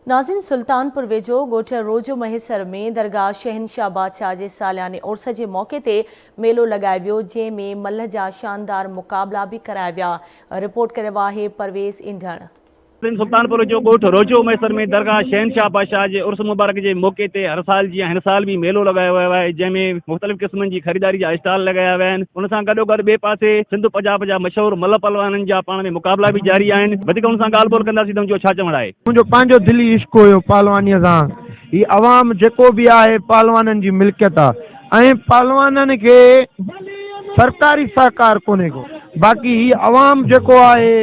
ناظرين سلطانپور ويجهو ڳوٺ روجو مهيسر ۾ درگاهه شهنشاهه بادشاهه جي سالياني عرس جي موقعي تي ميلو لڳايو ويو جنهن ۾ ملهه جا شاندار مقابلا به ڪرايا ويا رپورٽ ڪري رهيو آهي پرويز انڍڻ. ناظرين سلطانپور ويجهو ڳوٺ روجو مهيسر ۾ درگاهه شهنشاهه بادشاهه جي عرس مبارڪ جي موقعي تي هر سال جيان هن سال به ميلو لڳايو ويو آهي جنهن ۾ مختلف قسمن جي خريداري جا اسٽال لڳايا ويا آهن ان سان گڏوگڏ ٻئي پاسي سنڌ پنجاب جا مشهور ملهه پهلوانن جا پاڻ ۾ مقابلا به جاري آهن وڌيڪ ان سان ڳالهه ٻولهه ڪنداسين ته ان جو ڇا چوڻ آهي. منهنجو پنهنجو دلي عشق هيو پهلوانيء سان. هي عوام جيڪو به آهي پهلوانن جي ملڪيت آ ۽ پهلوانن کي سرڪاري سهڪار ڪونهي ڪو. باقي هي عوام جيڪو آهي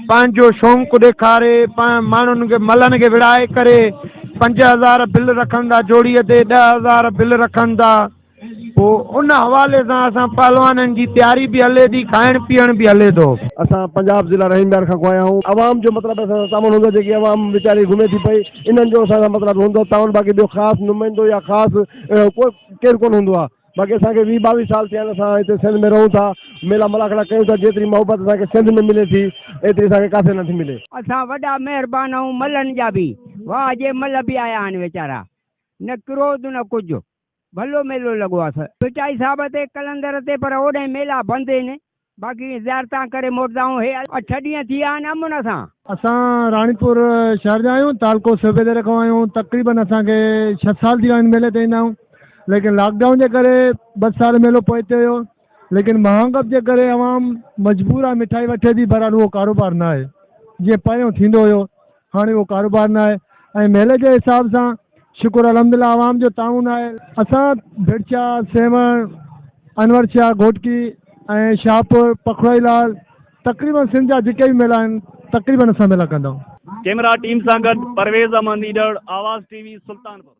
پنهنجو شونق ڏيکاري ماڻهن کي ملن کي وڙهائي ڪري 5000 بل رکن ٿا جوڙيء تي 10000 بل رکن ٿا. پوء ان حوالي سان اسان پهلوانن جي تياري به هلي ٿي، کائڻ پيئڻ به هلي ٿو. اسان پنجاب ضلع رحيم يار کان آيا آهيون. عوام جو مطلب اسان سان تعاون هوندو آهي جيڪي عوام ويچاري گهمي ٿي پئي انهن جو اسان سان مطلب هوندو آهي تعاون باقي ٻيو خاص نمائندو يا خاص اهڙو ڪو ڪير ڪونه هوندو آهي باقي اسان کي 20 22 سال ٿيا آهن اسان هتي سنڌ ۾ رهون ٿا ميلا ملاکڙا ڪيون ٿا جيتري محبت اسان کي سنڌ ۾ ملي ٿي ايتري اسان کي ڪاٿي نٿي ملي. اسان وڏا مهربان آهيون ملن جا به واهه جي مل به آيا آهن ويچارا نه ڪروڌ نه ڪجهه. ڀلو ميلو لڳو آ ڀٽائي صاحب تي قلندر تي پر اوڏانهن ميلا بند هن باقي زيارتان ڪري موٽندا آهيون هي اٺ ڏينهن ٿي ويا آهن امن سان. اسان راڻيپور شهر جا آهيون تعلقو صوبيديري کان آهيون تقريبن اسان کي ڇهه سال ٿي ويا آهن ميلي تي ايندا آهيون ليڪن لاڪ ڊائون جي ڪري ٻه سال ميلو پوئتي هيو ليڪن مهانگپ جي ڪري عوام مجبور آهي مٺائي وٺي ٿي بهرحال اهو ڪاروبار نه آهي جيئن پهريون ٿيندو هيو هاڻي اهو ڪاروبار نه آهي ۽ ميلي جي حساب سان شڪر الحمدلله عوام جو تعاون آهي. اسان ڀڙچا، سيوهڻ، انور شاهه، گهوٽڪي ۽ شاهپور، پکڙوئي لال تقريبن سنڌ جا جيڪي به ميلا آهن تقريبن اسان ميلا ڪندا آهيون. ڪيمرا ٽيم سان گڏ پرويز احمد نيڏڙ، آواز ٽي وي، سلطانپور.